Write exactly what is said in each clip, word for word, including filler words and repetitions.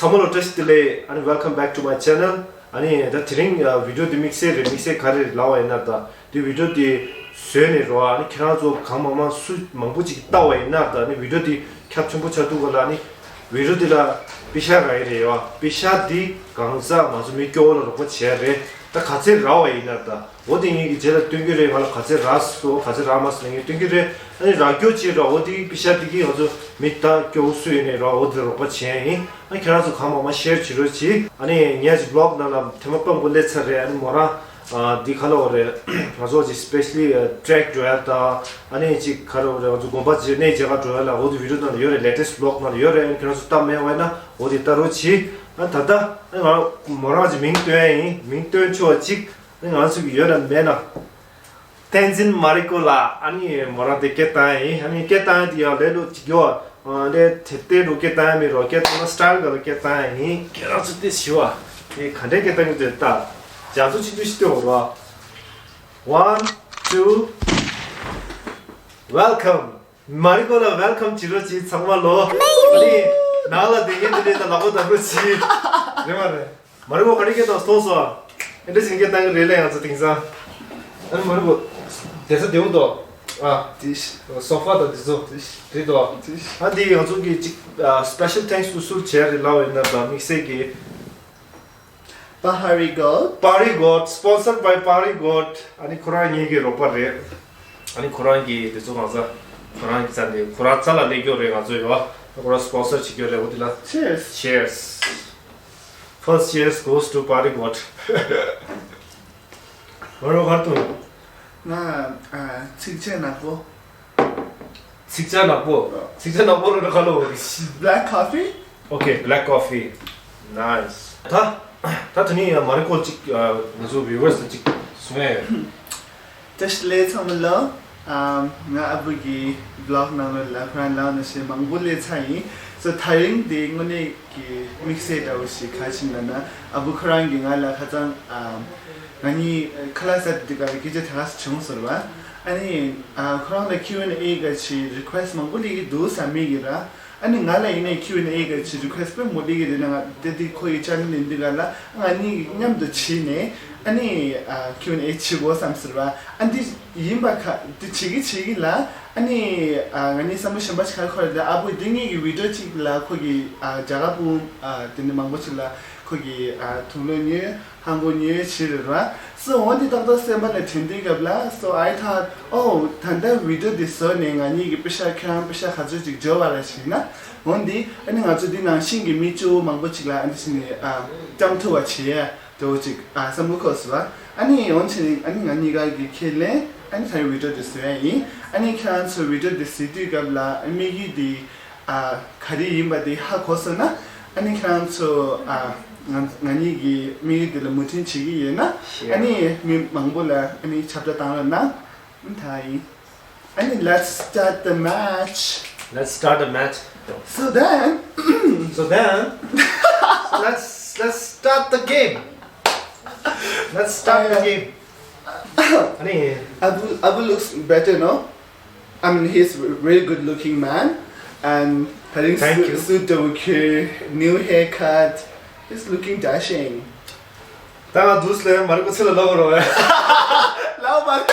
ཚང་མ་ལ་བཀྲ་ཤིས་བདེ་ལེགས། ཨ་ནི་welcome back to my channel། ཨ་ནི་ད་དེ་རིང་ཨ་བི་ཌིའོ་འདི་དམིགས་བསལ་རེད། དམིགས་བསལ་ག་རེ་རེད་ལབ་པ་ཡིན་ན། ད་འདི་བི་ཌིའོ་འདི་བཟོས་ནས་རོ། ཨ་ནི་ཁྱེད་རང་ཚོ་གང་མང་མང་སུ་མང་པོ་ཅིག་ལྟ་བ་ཡིན་ན། ད་ནི་བི་ཌིའོ་འདི་ཁྱབ་ཆེན་པོ་ཆགས་འདུག་ག་ལ། ཨ་ནི་བི་ཌིའོ་འདི་ལ་པེ་ཤ་རག་གི་རེད་ཡོ། པེ་ཤ་འདི་གང་ཟག་ང་ཚོ་མི་སྐྱོ་བོ་ལ་རོགས་པ་བྱས་རེད། ད་ག་ཚད་རག་པ་ཡིན་ན། ད་འོ་དེ་ངེད་ཀྱི་རྗེས་ལ་སྟོན་གྱི་རེད། ང་ལ་ག་ཚད་རག་སོང་། ག་ཚད་རག་མ་སོང་ངས་སྟོན་གྱི་རེད། ཨ་ནི་རག་རྒྱུ་ཅིག་ར། འོ་དེ་པེ་ཤ་དེ་གིས་ང་ཚོ་མི་ད་སྐྱོ་བོ་སུ་ཡིན་ནའི་ར། འོ་དེ་རོགས་པ་བྱས་ཡིན། ཨ་ཁྱེད་རང་ཚོ་གང་མང་མང་ཤེར་བྱེད་རོགས་གྱིས། ཨ་ནི་ངས་ཅིག་བི་ལོག་ནང་ལ་ཐེངས་མ་སྤེར་ན་སླེབས་ཚར་རེད། ཨ་ནི་མོ་རང་ཨ་འདི་ག་ལབ་དགོས་རེད། ང་ཚོ་ཅིག་སི་པེ་ཤ་ལི་ཨ་ཊེག་འགྲོ་ཡ་དང་། ཨ་ནི་ཅིག་ག་ལབ་དགོས་རེད། ང་ཚོ་དགོན་པ་ཅིག་གནས་མཇལ་ག་འགྲོ་ཡ་ལ། འོ་དེ་བི་ཌིའོ་ནང་ལ་ཡོད་རེད། ལེ་ཊེ་སི་བི་ལོག་ནང་ལ་ཡོད་རེད། ཨ་ནི་ཁྱེད་རང་ཚོ་ལྟ་མེད་པ་ཡིན་ན་འོ་དེ་ལྟ་རོགས་གྱིས། ཨ་ད་ལྟ་ཨ་ང་མོ་རང་ཅིག་མིང་བཏོན་ཡ་ཡིན། མིང་བཏོན་ཆོག་ཅིག་ཨ་ནི་ང་ཚོ་གི་ཡོད་ན་མེད་ན། བསྟན་འཛིན་མ་རི་ཀོ་ལགས། ཨ་ནི་མོ་རང་དེ་སྐད་བཏང་ཡ་ཡིན། ཨ་ནི་སྐད་བཏང་ཡ་དེ་ཡང་ལས་སླ་པོ་ཅིག་ཡོད། ཨ་ལས་དེ་ལྟའི་འགྲོ་སྐད་བཏང་ཡ་མེད་རོ། སྐད་བཏང་ན་སི་ཊལ་ག་ལ་སྐད་བཏང་ཡ་ཡིན། ཁྱེད་རང་ཚོ་དེ་ཞུ་བ། དེ་ག་འདྲའི་སྐད་བཏང་གི་འདུག་ད། རྒྱ་མཚོ་ཆུང་ཆུང་ཞིག་སྟོན་འོང་རོ། One, two, welcome། མ་རི་ཀོ་ལ་ཝེལ་ཀམ་བྱེད་རོགས་གྱིས་ཚང་མ་ལོ། ཨ་ནི་ནང་ལ་བསྡད་མཁན་དེ་འདྲས་ད་ལག་པ་བརྡབ་རོགས་གྱིས། རེད་མ་རེད། མ་རི་ཀོ་ག་རེ་སྐད་བཏང་སོང་སོང་། ཨེ་འདྲ་བྱེད་མཁན་བཏང་གི་རེད་ལ། ང་ཚོ་དེང་སང་། ཨ་ནི་མ་རི་ཀོ་བསྡད་ས་བདེ་པོ་འདུག་ཨ། དེ་སོ་ཕ་དང་དེ་ཚོ་རེད་འདུག་ཨ་འདི་ང་ཚོ་གི་ཅིག་ཨ་སི་པེ་ཤལ་ཐེངས་སུ་སུར་བྱས་རེད་ལབ་པ་ཡིན་ན། ད་དམིགས་བསལ་གྱི་Pahari Gold. Pahari Gold, sponsored by Pahari Gold. ཨ་ནི་ཁོ་རང་ངེད་ཀྱི་རོགས་པ་རེད། ཨ་ནི་ཁོ་རང་གིས་དེ་ཚོ་གང་ཟག་ཁོ་རང་གི་རྩ་ནས་ཁོ་རང་རྩ་ལ་སླེབས་རྒྱུ་རེད། ང་ཚོ་ཡོད་ཨ་ཁོ་རང་སི་པོན་སར་བྱེད་རྒྱུ་རེད། འོ་དེ་ལ། Cheers. Cheers. First cheers goes to Pahari Gold. མ་རོ་གར་དུ། ང་ཨ་ཚིག་ཆེ་ནག་པོ། ཚིག་ཆ་ནག་པོ། ཚིག་ཆ་ནག་པོ་ལ་ཁ་ལོ། Black coffee. Okay, black coffee. Nice. ད་ད་དེ་ནས་མ་རི་ཀོ་ཅིག་ང་ཚོ་བིའུ་ཝར་སི་ལ་ཅིག་གསུང་ཡ་ཡོད། བཀྲ་ཤིས་བདེ་ལེགས་ཚང་མ་ལ། ཨམ། ང་ཨ་བུ་གི་བི་ལོག་ནང་ལ་ལ་ཁོ་རང་ལ་ནང་བཞིན་མང་པོ་སླེབས་ཚར་ཡིན། སོ་ད་རིང་དེ་དངོས་གནས་ཀྱི་དམིགས་བསལ་འདྲ་བོ་ཞིག་ག་ཅིག་ལབ་ན། ཨ་བུ་ཁོ་རང་གིས་ང་ལ་ཁ་སང་ཨམ། ང་གཉིས་ཁ་ལག་ཟ་དུས་སྐབས་ལ་སྐད་ཆ་དེ་ག་ཚོད་བྱུང་སོང་བ། ཨ་ནི་ཨ་ཁོ་རང་ལ་ཁིའུ་ཨེན་ཨེ་ག་ཅིག་རི་ཁུ་ཨེ་སི་ཊི་མང་པོ་སླེབས་ཀྱི་འདུག་བསམ་མི་གི་ར། ཨ་ནི་ང་ལ་ཡིན་ནའི་ཁིའུ་ཨེན་ཨེ་ག་ཅིག་རི་ཁུ་ཨེ་སི་ཊི་དཔེ་མང་པོ་སླེབས་ཀྱི་རེད། ང་དེ་དུས་ཁོ་ཡི་ཅེ་ནལ་ཡིན་དུས་སྐབས་ལ་ང་གཉིས་མཉམ་དུ་བྱས་ནས་ཨ་ནི་ཨ་ཁིའུ་ཨེན་ཨེ་བྱེད་དགོས་བསམ་ཟེར་བ། ཨ་འདི་ཡིན་པ་ག་འདི་བྱེད་ཀྱི་བྱེད་ཀྱི་ལ། ཨ་ནི་ཨ་ང་གཉིས་བསམ་བློ་གཞན་པ་ཞིག་ག་རེ་འཁོར་རེད། ཨ་བུ་འདི་གཉིས་ཀྱི་བི་ཌིའོ་གཅིག་ལ་ཁོ་གི་ཨ་རྒྱ་གར་བུ་ཨ་དེ་འདྲ་མང་པོ་ཞིག་ལ་ཁོ་གི་ཨ་དུག་སློག་ཉོས། ཧང་གོ་ཉོས་བྱས་རེད་ར། སོ་འོ་འདི་ཏག་ཏག་སེམས་པ་ལ་དྲན་དུས་སྐབས་ལ། So I thought, oh, ད་ལྟ་བི་ཌིའོ་འདི་བཟོས་ནས་ང་གཉིས་ཀྱི་པེ་ཤ་ཁྱེད་རང་པེ་ཤ་ག་ཚོད་ཅིག་འབྱོར་བ་ར་ཞིག་ན། འོ་འདི་ཨ་ནི་ང་ཚོ་འདི་ནང་བཞིན་གྱི་མི་གཅིག་པོ་མང་པོ་ཅིག་ལ་ཨ་འདི་བྱས་ནས་ཨ་བཀྲམ་ཐུབ་པ་བྱེད་ཡ་འདྲ་བོ་ཅིག་ཨ་བསམ་བློ་འཁོར་སོང་བ། ཨ་ནི་འོ་བྱས་ནས་ཨ་ནི་ང་གཉིས་ཀ་གི་ཁས་ལེན་ཨ་ནི་ད་རེས་བི་ཌིའོ་འདི་བཟོ་ཡ་ཡིན། ཨ་ནི་ཁྱེད་རང་ཚོ་བི་ཌིའོ་འདི་གཟིགས་དུས་སྐབས་ལ་ཨ་དམིགས་ཡུལ་འདི། ཨ་ག་རེ་ཡིན་པ་དེ་ཧ་གོ་སོང་ན། ཨ་ནི་ཁྱེད་རང་ཚོ་ཨ་ང་ང་གཉིས་ཀྱི་དམིགས་ཡུལ་དེ་ལ་མོས་མཐུན་བྱེད་ཀྱི་ཡོད་ན། ཨ་ནི་མི་མང་པོ་ལ་ཨ་ནི་ཁྱབ་བསྒྲགས་བཏང་རོགས་གནང་། ད་ཡིན། ཨ་ནི་let's start the match. Let's start the match. So then, so then, so let's let's start the game. Let's start the game. ཨ་ནི། Abu, Abu looks better, no? I mean, he's a really good looking man, and I think Thank you. Suit, suit འདྲ་བོ་གྱོན། New haircut. He's looking dashing. ད་ང་དུས་ལས་མ་རིག་པ་ཚེ་ལ་ལབ་རོགས་བས། ལབ་མ་རེད།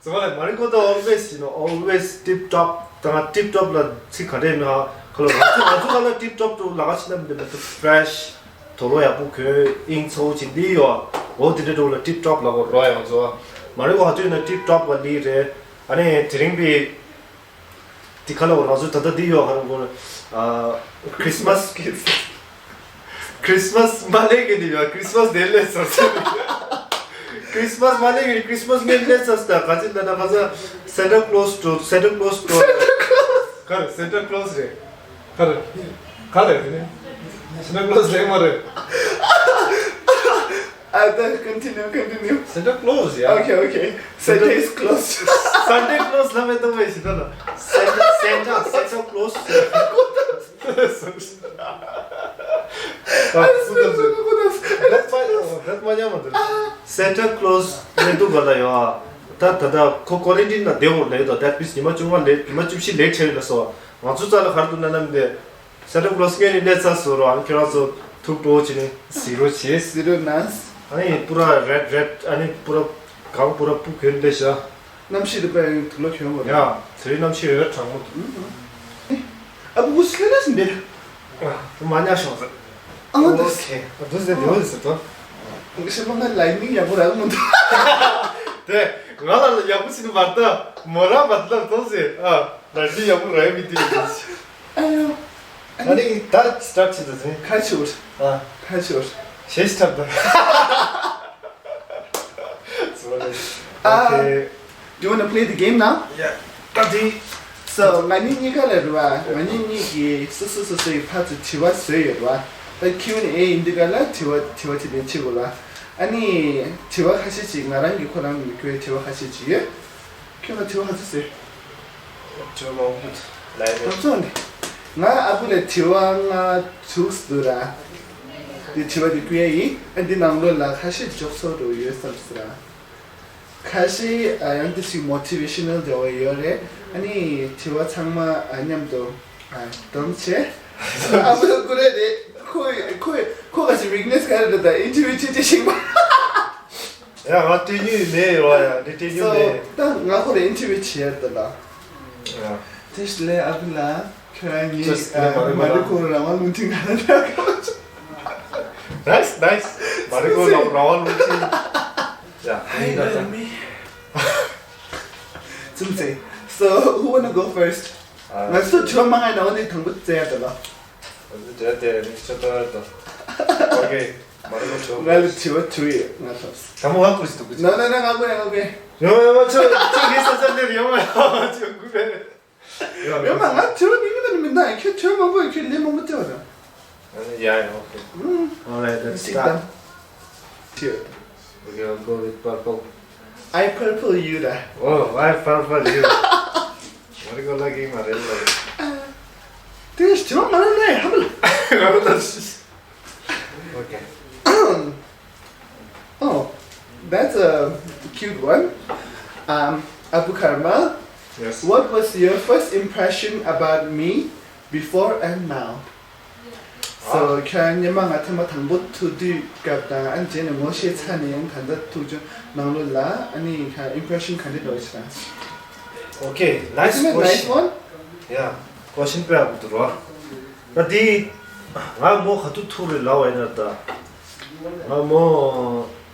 ཚང་མ་ལ་མ་རིག་པ་ད་always, you know, always tip top. ད་ང་tip top ལ་ཚིག་ག་འདྲས་མི་ཧ་གོ་ལ། ང་ཚོ་ང་ཚོ་ག་ལ་tip top དུ་ལ་ག་ཕྱིན་ན་མི་འདུག fresh དུག་སློག་ཡག་པོ་གྱོན། དབྱིངས་ཚ་བོ་ཅིག་འདི་ཡོད། འོ་འདི་འདྲ་འགྲོ་ལ་tip top ལབ་དགོས་རོགས་ཡ། ང་ཚོ་མ་རེད་བ། ཧ་ཅོ་ཡིན་ན་tip top ལ་ལི་རེད། ཨ་ནི་དེ་རིང་པའི་དེ་ཁ་ལ་འོ་ང་ཚོ་ད་ལྟ་འདི་ཡོད། ཧ་རུ་གོ་ཨ་Christmas Christmas མ་ལས་གི་འདི་ཡོད། Christmas དེ་ལས་སོ་སོ། Christmas མ་ལས་གི་Christmas ངས་ལས་སོ་སོ། ད་ག་ཅི་ད་ད་ག་ས་Santa Claus དུ། Santa Claus དུ། ག་རེ་Santa Claus རེད། ག་རེ། ག་རེ་དེ་ནི། Santa Claus ལེགས་མ་རེད། ཨ་ད་continue, continue. Santa Claus, yeah. Okay, okay. Santa is closed. Santa Claus ལ་མེད་དོ་མེད་ཞིག་ད་ན། Santa, Santa, Santa Claus. That's my, that's my name. Santa Claus ལེགས་འདུག་ག་ད་ཡོད་ཨ། ད་ད་ད་ཁོ་quarantine ལ་བསྡད་འོར་ལེགས་དོ། That means ཉི་མ་བཅོ་ལྔ་ལེགས། ཉི་མ་བཅུ་བཞི་ལེགས་ཆེ་རེད་ལ་སོ། ང་ཚོ་རྩ་ལ་ག་རེ་འདུག་ན་ནམ་དེ། Santa Claus ངས་ནི་གནས་ཚང་བཟོ་རོགས། ཨ་ནི་ཁྱོད་རང་ཚོ་ཐུགས་སྤྲོ་བོ་བྱས་ནས་གཟིགས་རོགས་བྱས། Zero nice. ཨ་ནི་པུ་ར་རེད་རེད། ཨ་ནི་པུ་ར་གང་པུ་ར་པུ་གོན་ཏེ་ཤ། གནམ་གཤིས་རུ་པའི་དུག་ལོག་གྱོན་དགོས་རེད། ཡ་དེ་རིང་གནམ་གཤིས་འོད་གྲང་མོ་འདུག་ཨ་བུ་སི་ལེ་ལ་སི་འདེད། ཨ་མ་ཉག་ཤོག་ཟེར། ཨ་འདུག་སེ། ཨ་འདུག་སེ་འདི་འོ་ཟེར་ཏོ། ཤི་མ་ང་ལའི་ནིང་ཡག་པོ་རག་མི་འདུག་དེ་ང་ལ་ཡག་པོ་ཞིག་མ་ལྟ། མོ་རང་མ་ལྟ་ཏོ་ཟེར། ཨ་ལའི་ནིང་ཡག་པོ་རག་མི་འདུག་ཨ་ཡོ། ཨ་ནི་ད་སི་ཊར་ཊི་བྱེད་དུ་ཟིན། ཁ་ཆུར། ཨ་ཁ་ཆུར། ཤེས་ཐབས་ད། Sorry. ཨ། Okay. You wanna play the game now? Yeah. ད་དེ། So ང་གཉིས་གཉིས་ཀ་ལ་རེད་བ། ང་གཉིས་གཉིས་ཀྱིས་སོ་སོ་སོ་སོའི་ཕར་ཚུར་དྲི་བ་བཟོས་ཡོད་རེད་བ། ད་Q and A ཡིན་དུས་ག་ལ་དྲི་བ་དྲི་བ་དེ་ནས་བྱེད་དགོས་ལ། ཨ་ནི་དྲི་བ་ཁ་ཤས་ཅིག་ང་རང་གིས་ཁོ་རང་ལ་དྲི་བ་ཁ་ཤས་ཅིག་ཡོད། ཁྱོད་ལ་དྲི་བ་ག་ཚོད་ཟེར། དྲི་བ་མང་པོ་ལབ་ཡོད། ད་ཚོ་ནི། ང་ཨ་བུ་ལ་དྲི་བ་ལྔ་དྲུག་འདུག་ར། དེ་དྲི་བ་དེ་བསྐུར་ཡ་ཡིན། ཨ་འདི་ནང་ལོགས་ལ་ཁ་ཤས་འཇོག་ཚོད་འགྲོ་ཡོད་བསམ་སྲིད་ར། ཁ་ཤས་ཨ་ཡང་དེ་ཞིག་མོ་ཊི་ཝེ་ཤ་ནལ་འདྲ་བོ་ཡོད་རེད། ཨ་ནི་དྲི་བ་ཚང་མ་ཨ་མཉམ་དུ་ཨ་སྡོམ་བྱས། ཨ་བུ་ལ་བསྐུར་རེད་དེ། ཁོ་ཁོ་ཁོ་ག་ཞིག་ཝིག་ནེ་སི་ག་རེ་རེད། ད་ཨིན་ཊར་བིའུ་བྱེད་བྱེད་ཤིང་པ། ཡ་ང་སྤྲད་ཉུལ་མེད་ཡོད་ཡ། འདི་སྤྲད་ཉུལ་མེད། ད་ང་ཁོ་ལ་ཨིན་ཊར་བིའུ་བྱེད་ཡ་ད་ལ། ཡ། དེ་ཞིག་ལས་ཨ་བུ་ལ་ཁྱོད་རང་ངའི་Just ཨ་མ་རི་ཀོ་རང་དབང་རླུང་འཕྲིན་ག་ལ་ད། Nice, nice. མ་རི་ཀོ་རང་དབང་རླུང་འཕྲིན། ཡ། Hi, ད་ད། Let me. ཙུམ་ཙེ། So, who wanna go first? ང་ཚོ་ཇོ་མ་ང་ཡིན་ན་འོ་ནི་དང་པོ་བཙལ་ཡ་ད་ལ། དེ་དེ་མི་ཆོ་ཏོ་ཏོ། ཨོ་ཀེ། མ་རེད་ཁོ་ཆོ། ང་ལ་དྲི་བ་དྲི་ཡོད་ང་ལབ། དང་པོ་ང་ཁུར་སི་འདུག་གི་ན་ན་ན་ང་དགོས་ཡ་ང་དགོས་ཡ། ཡོ་ཡོ་ཆོ་ཆོ་གི་ས་ས་ནེར་ཡོ་མ་ཡོ་ཆོ་དགོས་པས། ཡོ་མ་ང་དྲི་བ་ནི་མི་ད་ནི་མི་འདང་ཁྱོད་དྲི་བ་མང་པོ་ཡོད་ཁྱོད་ལས་མང་པོ་བལྟས་པ་དང་། ཡ་ཡ་ཨོ་ཀེ། Alright, let's start. Here. Okay, I'll go with purple. I purple you ར། Oh, I purple you. མ་རེད་ཁོ་ལ་གི་མ་རེད་ལ། དེ་ཞིག་མ་རེད་ལ་ཧ་མ་ལ། ར་ལ་ཞིག Okay. Oh, that's a cute one. Um, Abu Karma, Yes. What was your first impression about me before and now? So, ཁྱོད་སྔོན་མ་ང་ཐེངས་མ་དང་པོ་ཐུག་དུས་སྐབས་དང་ཨ་ནི་རྗེས་ནས་ངོ་ཤེས་ཚར་ནས་ཡང་ད་ལྟ་ཐུག་རྒྱུ་ནང་ལོགས་ལ་ཨ་ནི་ཁ་ཨིམ་པི་རེ་ཤན་ག་འདྲ་འདྲ་བ་ཞིག་དང་། Okay, nice Isn't it nice question. One? Yeah, question དཔེ་ཡག་པོ་འདུག་རོ། ད་དེ་ང་མོ་ག་དུས་ཐུག་རེད་ལབ་པ་ཡིན་ན་ད། ང་མོ་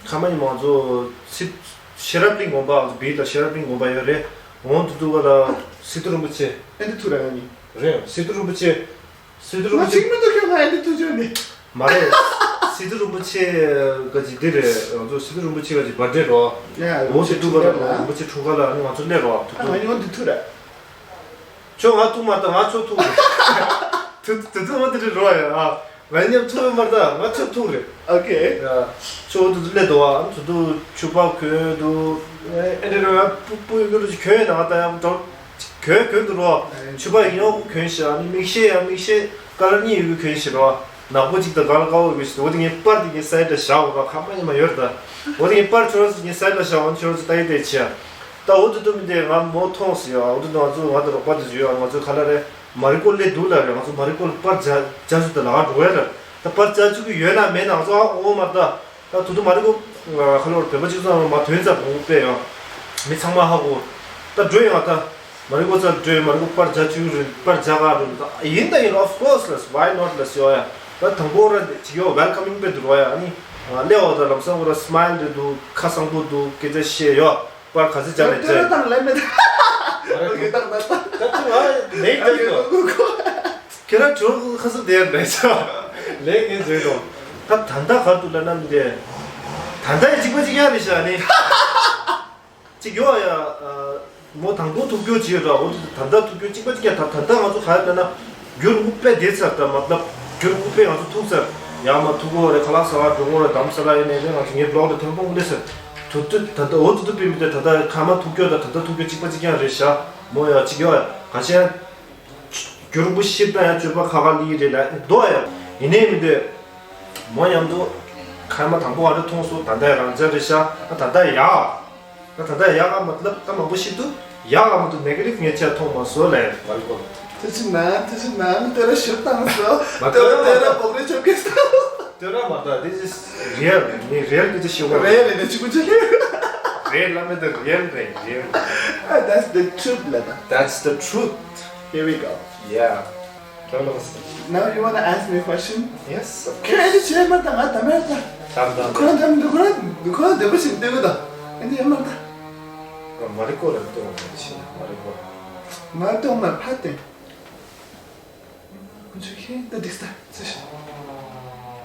ཁ་མ་ཉི་མ་ང་ཚོ་སི་ཤེས་རབ་གླིང་དགོན་པ་ང་ཚོ་བིའི་ལ་ཤེས་རབ་གླིང་དགོན་པ་ཡོད་རེད། འོང་དུ་དུ་བ་ལ་སི་ཏུ་རིན་པོ་ཆེ། ཨེ་འདི་ཐུག་ར་ང་ནི། རེད་སི་ཏུ་རིན་པོ་ཆེ། སི་ཏུ་རིན་པོ་ཆེ། ང་ཅིག་མི་འདུག་ཁྱོད་ང་ཨེ་འདི་ཐུག་ཆོད་ནི། མ་རེད། སི་ཏུ་རིན་པོ་ཆེ་ག་ཅིག་འདི་རེད། ང་ཚོ་སི་ཏུ་རིན་པོ་ཆེ་ག་ཅིག་བར་ཌེ་རོ། ཡ་འོ་དེ་འཁྲུངས་སྐར་ལ་འཁྲུངས་སྐར་ལ། རིན་པོ་ཆེ་འཁྲུངས་སྐར་ལ་ང་ཚོ་སླེབས་རོ་དུ་ང་ཡོང་འདི་ཐུག་ར། ཁྱོད་ང་ཐུག་མ་ད་ང་ཁྱོད་ཐུག་རེད། དུ་དུ་དུ་འོ་དེ་རེད་རོ་ཡ་ཨ། ང་མཉམ་ཐུག་མ་ད་ང་ཁྱོད་ཐུག་རེད། ཨོ་ཁེ། ཡ། ཁྱོད་དུ་དུ་སླེབས་འདུག་ཨ། དུ་དུ་ཕྱུ་པ་གོན་འདུག་ཨེ་ཨེ་རེད་རོ་ཡ། སྤུ་སྤུ་ཡོད་རོ་ཅིག་གོན་ཡོད་ན་ང་ད་ཡ་འགྲོ། གོན་གོན་འདུག་རོ། ཕྱུ་པ་ཡིན་ཡོང་གོན་ཤག་ཨ་ནི་མིག་ཤེལ་ཡང་མིག་ཤེལ་ཀ་ལར་གཉིས་ཡོད་གི་གོན་ཤག་རོ། ནག་པོ་གཅིག་དང་དཀར་དཀར་པོ་ཡོད་གི་ཤག་འོ་དེ་ངས་པར་དེ་ངས་སའི་ཌི་ལ་བཞག་འོ་རོ། ཁ་མ་ཉི་མ་ཡོད་རེད་ད། འོ་དེ་ངས་པར་ཁྱོད་རང་ཚོ་ངས་སའི་ཌི་ལ་བཞག་འོ་ཁྱོད་རང་ཚོ་ལྟ་ཡི་བལྟས་བྱས། ད་འོ་དེ་དུ་མི་འདི་ང་མོ་མཐོང་སི་ཡོད། འོ་དེ་དུ་ང་ཚོ་ང་དང་རོགས་པ་དེ་ཚོ་ཡོད། ང་ཚོ་ཁ་ལ་རེ་མ་རི་ཀོ་སླེབས་འདུག་ལ་རེ། ང་ཚོ་མ་རི་ཀོ་ལ་པར་རྒྱག་རྒྱག་ཚུལ་དེ་ལ་འགྲོ་ཡ་རེད། ད་པར་རྒྱག་བཅུག་གི་ཡོད་ན་མེད་ན་ང་ཚོ་ཨ་འོ་མ་ད། ད་དུ་དུ་མ་རི་ཀོ་ཁ་ལོར་བོད་པ་གཅིག་ཚང་མ་ཐོན་ཚར་འོང་པས་ཡང་མི་ཚང་མ་ཧ་གོ། ད་འགྲོ་ཡོང་ད་མ་རི་ཀོ་ཚར་འགྲོ་ཡོང་། མ་རི་ཀོ་པར་རྒྱག་བཅུག་རེད། པར་རྒྱག་ག་རེད། ད་ཡིན་ད་ཡིན། Of course ལ་why not ལ་ཟེར་ཡ། ད་དང་པོ་ར་ཅིག་ཡོ་ཝེལ་ཀམ་མིང་པའི་འདུག་རོ་ཡ། ཨ་ནི་སླེབས་འོ་ད་ལམ་སང་འོ་ར་སི་མའིལ་རེད་འདུག་ཁ་བཟང་པོ་འདུག་སྐད་ཆ་བཤད་ཡོ། པར་ག་ཚོད་རྒྱག་ལས་ད་རྒྱག་དང་ལས་མེད། ཨོ་ཁེ་ད་ད་ད། ད་ཁྱོད་ང་ལས་རྒྱག་གི་ཡོད། ཁྱེད་རང་ཁྱོད་ཁ་སང་དེར་ལས་ཆ་ལས་ངན་བཟོས་དང་། ད་ད་ལྟ་ག་རེ་འདུག་ལབ་ན་མི་འདི། ད་ལྟ་ཡང་གཅིག་པ་གཅིག་རྐྱང་རེད་ཤག་ནི། གཅིག་ཡོད་ཡ། མོ་དང་པོ་ཐུག་རྒྱུ་ཅིག་ཡོད་ར། འོ་ད་ལྟ་ཐུག་རྒྱུ་གཅིག་པ་གཅིག་རྐྱང་། ད་ད་ལྟ་ང་ཚོ་ག་རེ་ལབ་ན། རྒྱུན་རིང་པོ་དཔེ་བསྡད་ཚར། ད་མ་ལབ་རྒྱུན་རིང་པོ་དཔེ་ང་ཚོ་ཐུག་ཚར། ཡར་མར་ཐུག་གོ་རེད། ཁ་ལག་ཟ་བར་འགྲོ་གོ་རེད། དྷ་རམ་ས་ལ་ཡིན་ནའི་རེད། ང་ཚོ་ངའི་བི་ལོག་ལ་ཐོན་པོ་མི་འདུག་ཟེར། དུ་དུ་ད་ལྟ་འོ་དུ་དུ་པི་མི་དེ་ད་ལྟ་ཁ་མ་ཐུག་རྒྱུ་ད་ད་ལྟ་ཐུག་རྒྱུ་གཅིག་པ་གཅིག་རྐྱང་རེད་ཤག་མོ་ཡ་གཅིག་ཡོད་ཡ། ག་ཤེད་ཡ། རྒྱུན་རིང་པོ་ཤིབ་ན་ཡང་སྤྱོད་པ་ཁ་ཁ་ལི་རེད་ལ་འདུག་ཡ། ཡིན་ནའི་མི་འདུག་མོ་མཉམ་དུ་ཁ་མ་དང་པོ་ང་ཚོ་མཐོང་སོང་། ད་ལྟ་ཡ་རང་འཇགས་རེད་ཤག་ད་ལྟ་ཡ། ད་ད་ལྟ་ཡག་ག་མ་ལབ་ད་མང་པོ་ཞིག་འདུག་ཡག་ག་མ་འདུག་ནེ་གེ་ཊིབ་ངས་ཆ་མཐོང་མ་སོང་ལས་མ་རེད་གོ། ཐུགས་རྗེ་གནང་། ཐུགས་རྗེ་གནང་། དེ་ར་ཞུ་བཏང་སོང་། མ་དེ་ར་དེ་ར་བོག་རེ་ཆོག་གི་སོང་། དེ་ར་མ་ད། This is real. ངས་རེལ་གི་ཅི་ཤོད་གོ། རེལ་ལས་ནས་ཅི་གུ་ཅི་ལས། རེལ་ལ་མེད་ད། རེལ་རེད། རེལ། Ah, that's the truth, Lena. That's the truth. Here we go. Yeah. Now you wanna ask me a question? Yes, of course. ཁྱོད་ཀྱི་ཆེ་མ་དང་ང་ད་མེད་ད། དམ་དམ། ཁོ་རང་དམ་དུ་ཁོ་རང་ཁོ་རང་བདེ་པོ་ཞིག་བསྡད་གི་ད། ཨེ་འདི་ཡ་མ་ད། མ་རི་ཀོ་ར་ཏོ་ཆི་མ་རི་ཀོ། མ་ཏོ་མ་ཕ་ཏེ། ཁོ་ཚོས་ཁྱེད་ད་འགྲིག་ས་ཚེ་ཤ།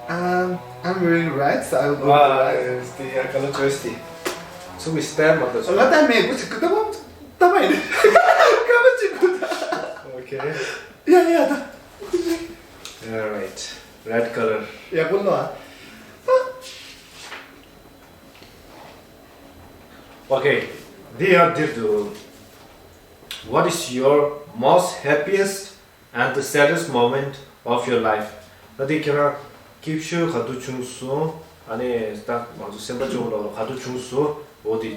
Um, I'm wearing red, so I will go with the red. ཨ་ཏི་ཡ་color choice ཏི། ཚུགས་ཀྱི་སི་ཊལ་མ་ཏོ་ཆུ། ང་ད་མེད་གོ་ཅིག་གི་ད་བམ་ད་བ་ཡིན། ཀ་བ་ཅིག་གོ་ད། Okay. ཡ་ཡ་ད། All right. Red color. ཡ་གོ་ལོ་ཨ། Okay. འདི་ཡང་འདིར་འདུག What is your most happiest and the saddest moment of your life? ད་དེ་ཁྱེད་རང་སྐྱིད་ཤོས་ག་དུས་བྱུང་སོང་། ཨ་ནི་ད་ང་ཚོ་སེམས་པ་སྐྱོ་བོ་ལོ་ག་དུས་བྱུང་སོང་། འོ་དེ།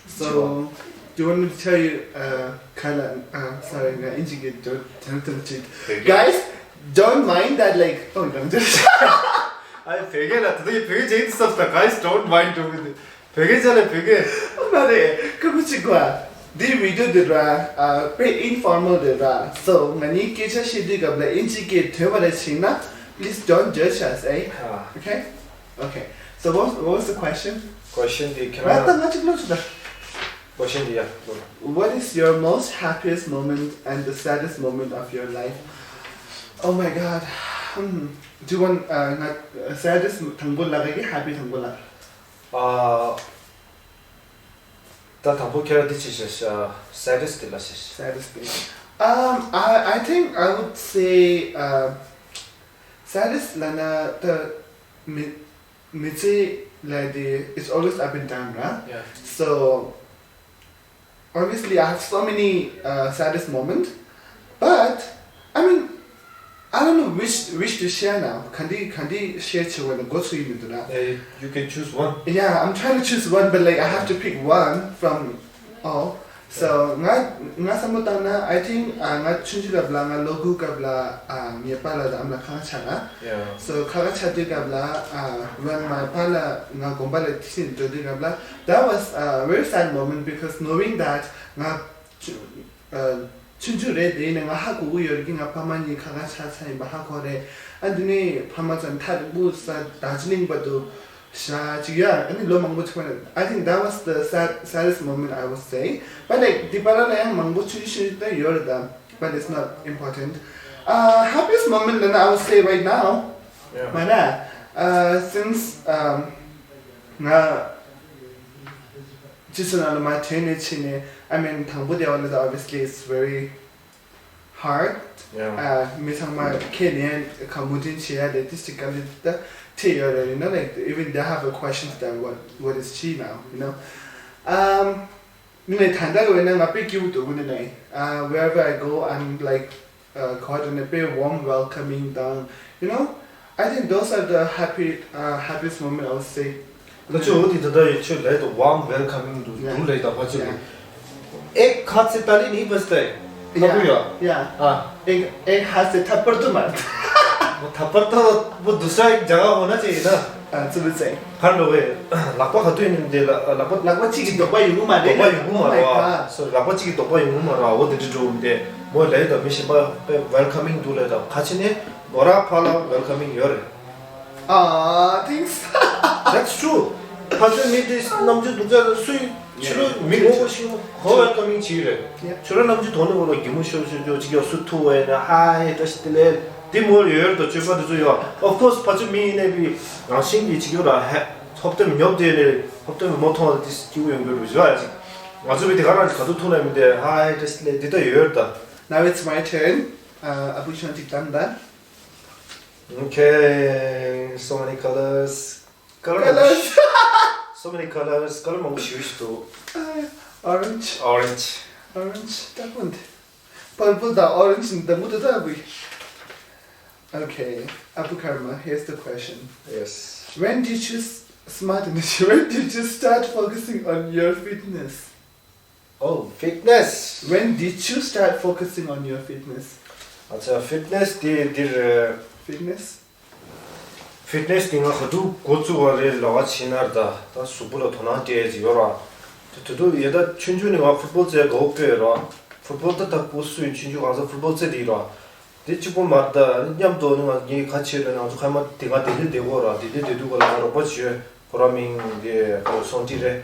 So, do you want me to tell you, uh, kind of, uh, sorry, ང་ཨིན་ཇི་གི་དོན་དོན་ཅིག Guys, don't mind that, like, oh, རང་ཅག་ཨ་བོད་སྐད་ལ་ད་དུང་བོད་སྐད་ཅིག་སོབ་ད། Guys, don't mind to me. བོད་སྐད་ཅིག་ལ་བོད་སྐད། མ་རེད། ཁ་ཁུ་ཅིག་གོ་ཨ། འདི་བི་ཌི་ཡོ་འདི་ར། ཨ། དཔེ་ཨིན་ཕོར་མལ་རེད་ར། So ང་གཉིས་སྐད་ཆ་བཤད་དུས་སྐབས་ལ་ཨིན་ཇི་སྐད་འདོན་པ་རེད་བྱས་ན། Please don't judge us, eh? ཨ། Okay? Okay. So what, what was the question? Question དེ་ཁྱེད་རང་། ང་ད་ང་ཅིག་ལོས་ད། Question དེ་ཡ། What is your most happiest moment and the saddest moment of your life? Oh my God. Hmm. Do you want, uh, ང་saddest དང་པོ་ལབ་ཀྱི་happy དང་པོ་ལབ། ཨ། ད་དང་པོ་ཁྱེད་རང་འདི་ཅི་བྱེད་ཤག saddest དེ་ལ་བྱེད་ཤག Saddest thing. Um, I, I think I would say, uh, saddest ལབ་ན་ད་མི་མི་ཚེ་ལ་དེ་it's always up and down, right? Yeah. So obviously I have so many, uh, saddest moment, but I mean, I don't know which which to share now. ག་འདི་ག་འདི་share བྱེད་དགོས་ན་འགོ་ཚུགས་ཡིན་མི་འདུག་ན། Eh, you can choose one. Yeah, I'm trying to choose one, but like I have to pick one from all. So ང་ང་བསམ་བློ་བཏང་ན། I think, uh, ང་ཆུང་ཆུང་སྐབས་ལ་ང་ལོ་དགུ་སྐབས་ལ། Uh, ངའི་པཱ་ལགས་དང་ཨ་མ་ལགས་ཁ་ཁ་ཆགས་ན། Yeah. So ཁ་ཁ་ཆགས་དུས་སྐབས་ལ། Uh, when my པཱ་ལགས་ང་དགོན་པ་ལ་ཐིག་ཤིན་འགྲོ་དུས་སྐབས་ལ། That was a very sad moment because knowing that ང་ཆུང་ཆུང་རེད། དེ་ནས་ང་ཧ་གོ་གི་ཡོད་རེད་ཀི། ང་ཕ་མ་གཉིས་ཁ་ཁ་ཆགས་ཚར་ཡིན་པ་ཧ་གོ་རེད། ཨ་འདི་ནས་ཕ་མ་ཚོ་མཐར་ཕྱིན་ས་རྡོ་རྗེ་གླིང་བར་དུ་བཞག་ཅིག་ཡོད། ཨ་ནི་ལོ་མང་པོ་ཅིག་མ་རེད། I think that was the sad, saddest moment, I would say. But like འདི་བར་ལ་ཡང་མང་པོ་ཆུང་ཆུང་ད་ཡོད་རེད་ད། But it's not important. Uh, happiest moment ལབ་ན་I would say right now. Yeah. མ་ན། Uh, since, um, ང་ཅི་སུ་ན་ལ་མ་དྲན་ནས་ཕྱིན་ནས། I mean དང་པོ་དེ་བ་ལ་ད་obviously it's very hard. Yeah. Uh, མི་ཚང་མ་ཁས་ལེན་ག་མུ་མཐུན་བྱེད་ཡ་དེ་ཏིས་ཅིག་ག་ལེ་ད་ཁྲིད་ཡོད་རེད། You know, like, even they have a question that what, what is she now, you know? Um, ནི་ད་ལྟ་བས་ན་ང་དཔེ་སྐྱིད་པོ་འདུག་ནི་ནི། Uh, wherever I go, I'm like, uh, got a very warm welcoming དང་། You know, I think those are the happy, uh, happiest moment, I would say. ད་ཆོས་འོ་དེ་ད་ལྟ་ཡི་ཆོས་ལས་དུ་warm welcoming དུ་འདུག་ལས་ད་ཕ་ཆོས་ལས། एक हाथ से ताली नहीं बजता है। ཁ་བུ་ཡ། Yeah. Ah. एक, एक हाथ से थप्पड़ तो मार। वो थप्पड़ तो वो दूसरा एक जगह होना चाहिए ना। ཨ་ཙི་ལི་ཙེ། ཁར་ལོ་བས་ལག་པ་ག་དུས་ནས་འདི་ལ་ལག་པ། ལག་པ་གཅིག་གིས་རྡོག་པ་ཡོང་གི་མ་རེད། རྡོག་པ་ཡོང་གི་མ་རེད་བ། Oh my God. So ལག་པ་གཅིག་གིས་རྡོག་པ་ཡོང་གི་མ་རེད་བ། འོ་དེ་འདྲ་འགྲོ་མི་དེ་མོ་ལས་ད་མི་གཞན་པ་དཔེ་welcoming འདུག་ལས་ད་ཁ་ཆེ་ནས་ནོ་ར་ཕ་ལ་welcoming ཡོད་རེད། Ah, thanks. That's true. ཕ་ཆོས་མི་དེ་རྣམ་དཔྱོད་སྡུག་ཅག་ལ་སུས་ཕྱི་ལོ་མི་ངོ་བོ་ཤེས་ཁོ་welcoming བྱེད་རེད། Yeah. ཁྱོད་རང་རྣམ་དཔྱོད་དོ་ནི་འོ་ལ་གད་མོ་ཤོར་ཤོར་ཅོ་ཅིག་ཡོད་སུ་ཐུ་བས་ན་ཧའི་བཀྲ་ཤིས་བདེ་ལེགས་དེ་མོ་ཡོད་རེད་དོ། སྤྱོད་པ་དེ་ཚོ་ཡོད། Of course ཕ་ཆོས་མི་ཡིན་ནའི་བི་རང་བཞིན་གྱི་ཅིག་ཡོད་ར་ཧ་ཧོབ་ཏེ་མི་ཉོབ་དེ་ནས་ཧོབ་ཏེ་མི་མོ་མཐོང་བ་དེ་སྐྱིད་པོ་ཡོང་གི་རུ་བཞག་ཡ་ཅིག་ང་ཚོ་བི་དེ་ག་རང་ག་ཐུ་ཐུ་ལ་མི་དེ་ཧའི་བཀྲ་ཤིས་བདེ་ལེགས་དེ་ད་ཡོད་རེད་ད། Now it's my turn. Uh, ཨ་བུ་ཆོན་ཅིག་བཏང་ད། Okay, so many colors. Color མང་པོ་ཞིག So many colors. Color མང་པོ་ཞིག་ཞིག་འདུག Orange. Orange. Orange. ད་ཀུན་དེ། Purple དང་orange ནི་དང་པོ་དེ་ད་བུ། Okay. Apu Karma, here's the question. Yes. When did you s- smart energy? When did you start focusing on your fitness? Oh, fitness. When did you start focusing on your fitness? ཨ་ཙི། ཕིཊ་ནེ་སི་དེ་འདིར། Fitness? ཕིཊ་ནེ་སི་དེ་ང་ག་དུས་འགོ་བཙུགས་པ་རེད་ལབ་པ་ཕྱིན་ན་ད་ད་གཟུགས་པོ་ལ་དོ་སྣང་སྤྲད་ཀྱི་ཡོད་ར། དེ་དུས་ཡ་ད་ཆུང་ཆུང་ནས་ང་ཕུཊ་བོལ་རྩེད་དགའ་པོ་དཔེ་ཡོད་ར། ཕུཊ་བོལ་ད་ད་སྤུ་སུ་ཡིན་ཆུང་ཆུང་གང་ས་ཕུཊ་བོལ་རྩེད་དེ་ཡིན་ར། དེ་གཅིག་པོ་མ་རེད། ད་མཉམ་དུ་ནི་ང་ངའི་ཁ་ཆེ་ལ་ང་ཚོ་ཁ་མ་དེ་སྔ་ལྡི་ལི་བསྡད་ཀྱི་ཡོད་ར། ལྡི་ལི་བསྡད་དུས་སྐབས་ལ་ང་རོགས་པ་བྱེད་ཁོ་ར་མིང་དེ་ཁོ་སོང་ཏི་རེད།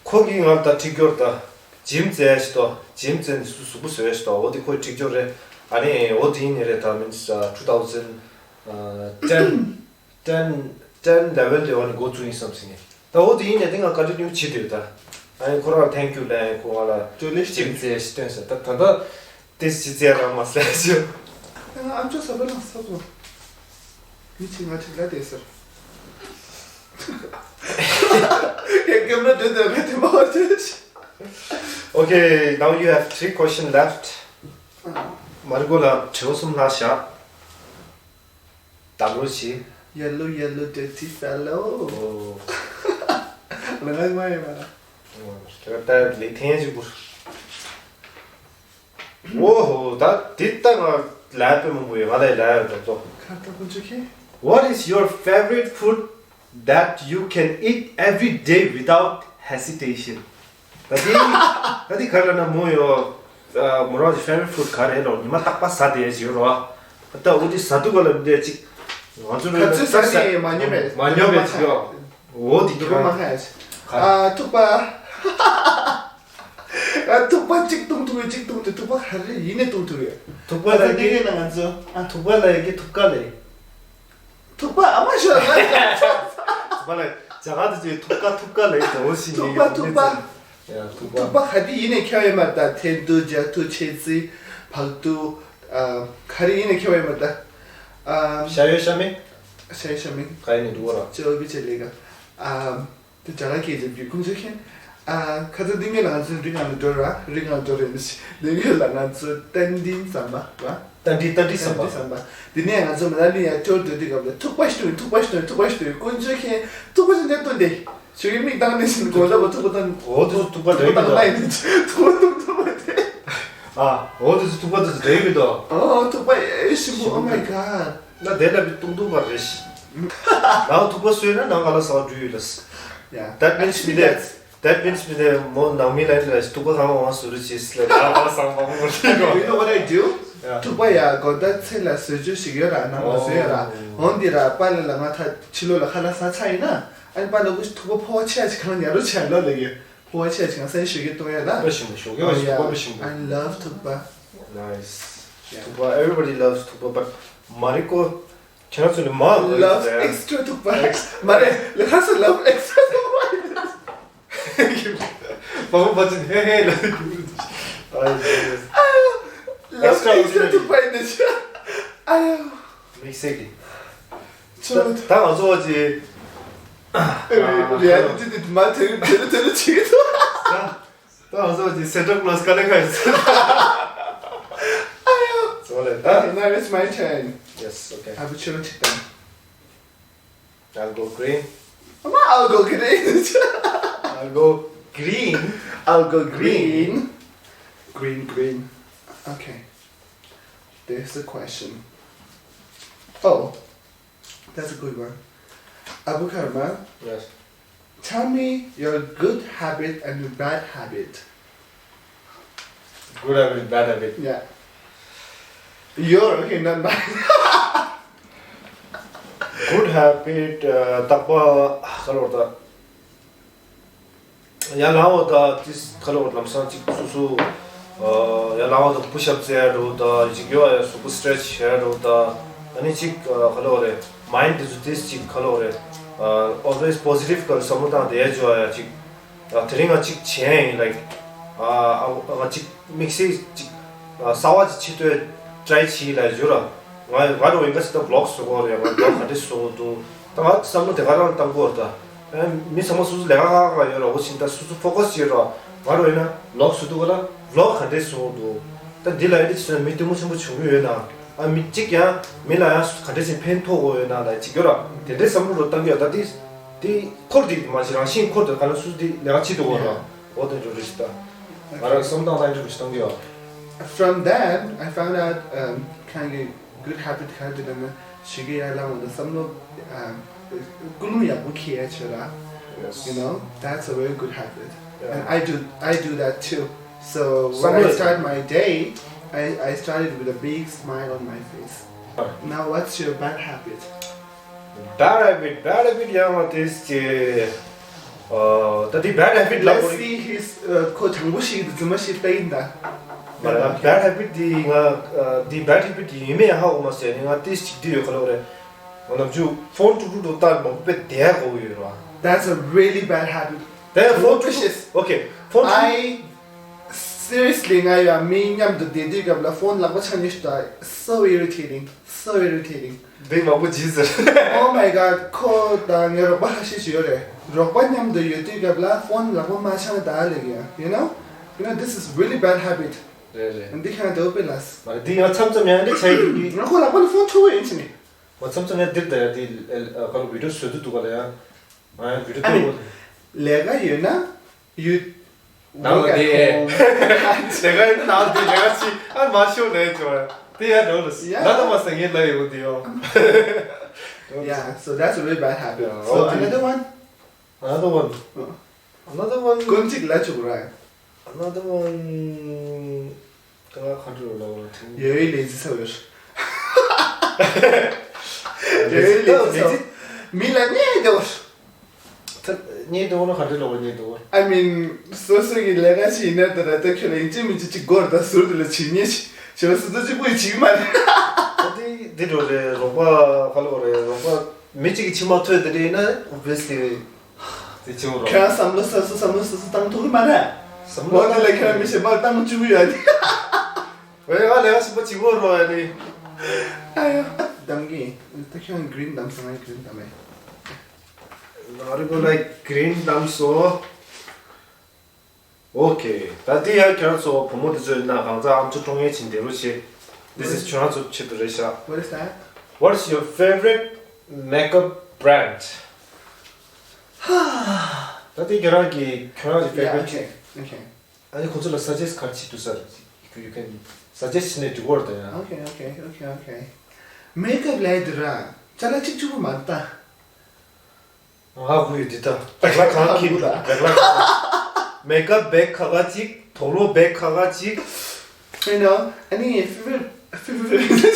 ཁོ་གིས་ང་ལ་ད་ཁྲིད་ཀྱི་ཡོད་ར། ད་ཇིམ་རྩེ་ཡ་ཞིག་ཏོ། ཇིམ་རྩེ་ནས་གཟུགས་པོ་བཟོ་ཡ་ཞིག་ཏོ། འོ་དེ་ཁོས་ཁྲིད་ཀྱི་ཡོད་རེད། ཨ་ནི་འོ་དེ་ཡིན་ནི་རེད། ད་མིན་ཊི་two thousand ten ten ten eleven ལོ་ནས་འགོ་བཙུགས་ཡིན་བསམ་ཟིན་ནས། ད་འོ་དེ་ཡིན་ནས་དེ་ང་ཀོན་ཊི་ནིའུ་བྱེད་འདོད། ད་ཨ་ནི་ཁོ་རང་ཐེང་ཀིའུ་ལབ་ཡ། ཁོ་ང་ལ་ཇིམ་རྩེ་ཡ་ཞིག་སྟོན་ཟེར། ད་ད་ད་དེ་ཞིག་རྩེ་རང་མ་ཟེར་ཞུ། ཨ་ཅོ་ས་བ་ལང་ས་བ། མི་ཆེ་ང་ཆེ་ལ་དེ་ཟེར། ཡ་ཀེམ་ར་དེ་དེ་མེད་དེ་མ་བ་དེ། Okay, now you have three questions left. མ་རི་ཀོ་ལ་དྲི་བ་གསུམ་ལྷག་བཞག་དང་པོ་བྱེད། Yellow, yellow, dirty fellow. ཨོ། ང་ལ་མ་ཡོད་མ་ར། ད་ལྟ་ལེགས་ཐེངས་གཅིག་པུ། ཨོ་ཧོ། ད་འདི་ལྟ་ང་ལབ་པའི་མང་པོ་ཡོད། ང་ལ་ལབ་ཡོད་ད་ཏོ། ཁ་ཏ་ཀུན་ཆུ་ཁེ། What is your favorite food that you can eat every day without hesitation? ད་དེ་ད་དེ་ག་རེ་ལབ་ན་མོ་ཡོ། མོ་རང་གི་ཕེ་ཝ་རི་ཊི་ཕུ་ཌི་ག་རེ་ལོ། ཉི་མ་རྟག་པར་ཟ་བསྡད་ཀྱི་ཡོད་རེད་བ། ད་འོ་དེ་ཟ་དུས་ག་ལ་མི་འདོད་ཅིག་ང་ཚོ་ག་ཚོད་ཟ་ནས་མ་ཉོབ་པའི། མ་ཉོབ་པའི་ཅིག་ཡོ། འོ་དེ་འདུག་ག་མ་ཁ་ཡ་ཞིག་ཨ། ཐུག་པ། ཨ། ཐུག་པ་གཅིག་བཏུང་ཐུབ་ཡོད། གཅིག་བཏུང་དུས་ཐུག་པ་ག་རེ་ཡིན་ནས་བཏུང་ཐུབ་ཡོད། ཐུག་པ་ལ་ཨ་ཙི་ཡིན་ན་ང་ཚོ། ཨ། ཐུག་པ་ལ་ཡ་གི་ཐུག་ཀ་ལ་ཡ། ཐུག་པ་ཨ་མ་ཤོད་ལ། ཐུག་པ་ལ་རྒྱ་གར་དུ་ཅིག་ཐུག་ཀ་ཐུག་ཀ་ལ་ཡ་དོ་ཞིག་ཐུག་པ་ཡིན་ཐུག་པ། ཡ་ཐུག་པ། ཐུག་པ་ག་དུས་ཡིན་ནས་ཁྱབ་ཡོད་མ་རེད། ད་ཐེན་ཏུ་ཇ་ཐུ་ཆེ་ཙི་བག་ཏུ། ཨ། ག་རེ་ཡིན་ནས་ཁྱབ་ཡོད་མ་རེད། ད། ཨ། ཤ་ཡོད་ཤ་མེད། ཤ་ཡོད་ཤ་མེད། ག་ཡིན་ནས་འདུག་ར། ཅོ་བི་ཆེ་ལེ་ག་ཨ། དེ་རྒྱ་གར་སྐད་ཀྱི་བི་ཀུན་ཚོ་མཁྱེན། ཨ། ཁ་ཚ་འདི་ངས་ལ་ང་ཚོའི་རི་ང་ལ་འགྲོ་ར། རི་ང་ལ་འགྲོ་རེད་མི་ཤེས། འདི་ངས་ལ་ང་ཚོ་ཏན་ཏིན་ཟམ་པ་ར། ཏན་ཏིན་ཏན་ཏིན་ཟམ་པ། ཏན་ཏིན་ཟམ་པ། དེ་ནས་ང་ཚོ་མ་ན་ལི་ཡ་ཊུར་སྡོད་དུས་སྐབས་ལ་ཐུག་པ་ཞིག་བཏུང་། ཐུག་པ་ཞིག་བཏུང་། ཐུག་པ་ཞིག་བཏུང་། ཀུན་ཚོ་མཁྱེན། ཐུག་པ་ཞིག་འདྲ་བཏུང་དེ་ཞུ་གི་མིག་བཏང་ནས་ཞིག་གོ་ལ་བ་ཐུག་པ་བཏང་། འོ་དེ་ཚོ་ཐུག་པ་འདྲ་ཡིན་ད། ཐུག་པ་བཏུང་ཐུག་པ་དེ། ཨ། འོ་དེ་ཚོ་ཐུག་པ་དེ་ཚོ་འདྲ་ཡིན་ད། ཨོ་ཐུག་པ་ཨེ་ཞིམ་པོ། Oh my god. ན་དེ་ལ་བི་ཏུང་ཏུང་བར་རེ་ཤི། ནང་ཐུག་པ་སོས་ན་ནང་ག་ལ་སང་འགྲུལ་ཡོད་ལ། Yeah. That means actually, me that that's that means me that མོ་ནང་མི་ལ་ལ་ཐུག་པ་གང་བང་སུ་རུ་ཅིས་ལ་ནང་ག་ལ་སང་བང་མོ་ལི་གོ། You know what I do? Yeah. ཐུག་པ་ཡ་གོ་ད་ཚེ་ལ་བཟོ་བཅོས་ཤིག་ཡོད་ར། ནང་ལ་བཟོ་ཡོད་ར། འོ་འདི་ར་པ་ལ་ལ་ང་ད་ཕྱི་ལོ་ལ་ཁ་ལ་ས་ཚ་ཡིན་ན་ཨ་ནི་པ་ལ་གུ་ཐུག་པ་ཕོ་བ་ཆེ་ཡ་ཅིག་གང་ཉ་རུ་ཆེ་ལོ་ལ་ཡོད། ཕོ་བ་ཆེ་ཡ་ཅིག་གང་སེན་ཞུ་གི་གཏོང་ཡོད་ལ། པ་ཞིམ་པོ་ཞོགས་ཀས་པ་ཞིམ་པོ། པ་ཞིམ་པོ། I love ཐུག་པ། Nice. Yeah. ཐུག་པ། Everybody loves ཐུག་པ། But མ་རི་ཀོ་ཁྱེད་རང་ཚོ་ནི་མ་ལོ་ཡིན་ཟེར། Love extra ཐུག་པ། མ་རེད་ལ་ཁ་སང་love extra ཐུག་པ། བ་མོ་བ་ཅིན་ཧེ་ཧེ་ལ། Love extra ཐུག་པ་ཡིན་ནི་ཆ། ཨ་ཡོ། དམིགས་བསལ་གྱི། ད་ང་ཚོ་བ་ཅི། རེད་དེ་དེ་མ་དེ་དེ་དེ་ཆེ་ཐུག་ད་ང་ཚོ་ཅི་སེན་ཊ་ཀློ་སི་ག་ལེ་ག་ཡིན། ཨ་ཡོ། ཚོ་ལེ་ད། Okay, now it's my turn. Yes, okay. ཨ་བུ་ཆུ་རོ་ཆིག་དང་། I'll go green. ཨ་མ། I'll go green. I'll go green. I'll go green. Green, green. Okay. There's a question. Oh. That's a good one. Abu Karma, yes. Tell me your good habit and your bad habit. Good habit, bad habit. Yeah. Your, okay, not mine. Good habit, uh, རྟག་པར་ག་ལོར་ད། ཡང་ལང་བ་དང་ཏིས་ཁ་ལོ་ལམ་སང་ཅིག་སུ་སུ། ཡང་ལང་བ་དང་པུ་ཤ་ཨབ་རྩེ་ཡ་འགྲོ་དང་ཅིག་ཡོ་ཡ་སུ་པུ་སི་ཊེ་ཆི་བྱེད་ཡ་འགྲོ་དང་། ཨ་ནི་ཅིག་ཁ་ལོ་རེ་མའིན་ཌི་དེ་ཚོ་ཏིས་ཅིག་ཁ་ལོ་རེ་always positive ག་རེ་བསམ་བློ་བཏང་བསྡད་ཡ་ཅིག་ཡོ་ཡ་ཅིག་དེ་རིང་ང་ཅིག་བྱས་ཡིན་ལའིཀ་ང་ཅིག་དམིགས་བསལ་ཅིག་གསར་བ་ཅིག་ཆེད་དུ་ཊ་རའི་བྱས་ལ་ཡོད་ར། ང་ང་རུ་ཡིན་ག་ཅིག་ད་བི་ལོག་བཟོ་གོ་རེད། ང་བི་ལོག་ག་འདྲས་བཟོ་གོ་འདུག་ད་ང་བསམ་བློ་དེ་ག་རང་བཏང་གོ་ར། ད་མི་ཚང་མ་སོ་སོ་ལས་ཀ་ཁག་ཁག་ཡོད་ར། འོ་ཕྱིན་ད་སོ་སོ་ཕོ་ཀ་སི་ཡོད་ར། ང་རུ་ཡིན་ན་བི་ལོག་བཟོ་འདུག་ག་ལ་བི་ལོག་ག་འདྲས་བཟོ་གོ་འདུག་ད་འདི་ལ་ཡིན་ད་ཅིག་བཟོས་ན་མི་གཏི་མུག་ཆེན་པོ་བྱུང་གི་ཡོད་ན། ཨ་མི་གཅིག་ཡང་མི་ལ་ཡང་ག་འདྲས་ཅིག་ཕན་ཐོགས་གོ་ཡོད་ན་ལ་ཅིག་ཡོད་ར། དེ་འདྲས་བསམ་བློ་རུ་བཏང་གི་ཡོད། ད་དེ་དེ་འཁོར་དེ་མ་གཞི་རང་བཞིན་འཁོར་དེ་ག་ལ་སུ་དེ་ལས་ཀ་བྱེད་འདུག་གོ་ར། འོ་དེ་འདྲ་རེད་ཤི་ད། ང་རང་བསམ་སྟངས་དང་འདྲ་བོ་ཞིག་གཏོང་གི་ཡོད། From then, I found out, um, kind of good habit ག་རེ་འདུག་ན་ཞི་གི་ཡར་ལངས་འོང་དུས་བསམ་བློ་ཨམ་ཀུན་སློང་ཡག་པོ་འཁྱེར་ཡ་བྱེད་ར། Yes. You know, that's a very good habit. Yeah. And I do, I do that too. So when I start my day, I, I started with a big smile on my face. Now, what's your bad habit? Bad habit, bad habit ཡང་ང་དེ་ཅི། ཨ་ད་དེ་bad habit ལབ་དགོས་རེད། Let's see his, uh, ཁོ་དྲང་པོ་ཞིག་འདུག་རྫུན་མ་ཞིག་ལྟ་ཡིན་ད། Bad habit དེ་ང་ཨ་དེ་bad habit དེ་ཡིན་མིན་ཧ་གོ་མ་སོང་། ཡིན་ནའི་ང་དེ་ཅིག་འདི་ཡོད་ག་ལབ་རེད། ང་ནམ་རྒྱུན་ཕོན་ཀྲུག་ཀྲུག་ཀྲུག་བཏང་མང་པོ་དཔེ་བསྡད་དགོས་ཡོད་རེད་བ། That's a really bad habit. དེ་ཕོན་ཀྲུག་ཀྲུག Okay, ཕོན་ཀྲུག I seriously ང་ཡང་མི་མཉམ་དུ་བསྡད་དུས་སྐབས་ལ་ཕོན་ལག་པ་འཆང་ཉེས་ཤིག་ད། So irritating, so irritating. འདི་མང་པོ་བྱས་ཟེར། Oh my god, ཁོ་དང་ངའི་རོགས་པ་ཁ་ཤས་ཤིག་ཡོད་རེད། རོགས་པ་མཉམ་དུ་ཡོད་དུས་སྐབས་ལ་ཕོན་ལག་པ་མ་འཆང་ད་ལེགས་ཡ། You know? You know, this is really bad habit. རེད་རེད། འདི་ཁྱེད་རང་འདོད་པའི་ལས། མ་རེད། འདི་ཡང་མཚམས་མཚམས་ཡང་འདི་བྱས་ཡོད་ཀྱི། ང་ཁོ་ལག་པ་ནས་ཕོན་འཕྲོ་བོ་ཡིན་ཕྱིན་ནས། ང་མཚམས་མཚམས་ཡང་འདིར་ད་ཡང་འདི་ཨ་ཁ་ལོ་བི་ཌིའོ་བཟོ་དུས་འདུག་ག་ལ་ཡ། ང་ཡང་བི་ཌིའོ་I mean, བཟོ་དགོས། ལས་ཀ་ཡོད་ན། You ནང་ལ་work at དེ། home. ལས་ཀ་ནང་དེ་ལས་ཀ་ཅི་ཨ་མ་ཤོར་ནས་ཅོ། དེ་ཡ་འགྲོ་ལ་སི། Yeah. ལ་དང་མ་སང་ངེད་ལ་ཡོད་དེ་ཡོ། Yeah, so that's a really bad habit. Yeah, So okay. Another one? Another one. Uh. Another one. ཀུན་གཅིག་ལ་ཆུག་ར། Another one. ད་ཁ་འགྲོ་ལ་བ་ཐིང་། ཡོད་ལས་ཟི་ཚ་བོར། ཡོད་ལས་ཟི་ཚ་བོར། མི་ལ་ཉེས་འདོར། ད་ཉེས་འདོར་ན་ག་འདྲ་ལོག་ཉེས་འདོར། I mean, སོ་སོ་གི་ལས་ཀ་ཞིག་ཡིན་ན་ད་ད་ལྟ་ཁྱོད་ལ་ཡིན་གཅིག་མིན་གཅིག་གཅིག་སྒོར་ད་ཟུར་དུ་ལ་བྱེད་ཉེས་ཞིག་བྱེད་པ་སོ་སོ་གཅིག་པུ་ཡིས་བྱེད་ཀྱི་མ་རེད། ད་དེ་དེ་འགྲོ་རེད། རོགས་པ་ཁ་ལོག་རེད། རོགས་པ་མི་གཅིག་གི་མཆིལ་མ་ཐོས་དེ་འདྲ་ཡིན་ན་obviously དེ་བྱེད་འོ་རོགས། ཁྱོད་བསམ་བློ་ས་སོ་བསམ་བློ་ས་སོ་བཏང་ཐུབ་ཀྱི་མ་རེད། བསམ་བློ་འོ་དེ་ལ་ཁྱོད་མི་ཤེས་པར་བཏང་བཅུག་གི་ཡོད་དེ། ཝེ་ཨ་ལས་ཀ་ཞིག་པ་བྱེད་འོ་རོགས་ཡ་དེ། ཨ་ཡོ། གདམ་གི། ད་ཁྱོད་green གདམ་སོང་ཨ། green གདམ་མེད། ང་རི་གོ་ལ་green གདམ་སོ། Okay. ད་དེ་ཡང་ཁྱེད་རང་ཚོ་བུ་མོ་དེ་ཚོ་ཡིན་ན་གང་ཚ་ཨམ་ཅོག་ཀྲུང་ཡན་ཕྱིན་བདེ་རུ་བྱེད། This is ཁྱེད་རང་ཚོ་ཆེད་དུ་རེད་ཤག What is that? What's your favorite makeup brand? ད་དེ་ཁྱེད་རང་གི་ཁྱེད་རང་གི Yeah, favorite okay, okay. ཨ་ནི་ཁོ་ཚོ་ལ་suggest ག་རེ་བྱེད་འདུག་ས་རེད། You can suggest བྱས་ནས་འགྲིག་གི་རེད་ད་ཡང་། Okay, okay, okay, okay. Makeup ལས་དེ་ར་ཅ་ལག་གཅིག་གཅིག་པོ་མ་རེད་ད། ཧ་གོ་ཡོད་འདི་ལྟ། བེག་ལ་གང་ཁྱེར། བེག་ལ་གང་། མེ་ཀབ་བེག་ཁ་ཁ་གཅིག་དོག་ལོ་བེག་ཁ་ཁ་གཅིག You know, ཨ་ནི་ཕི་ཕི་ཕི་ཕི།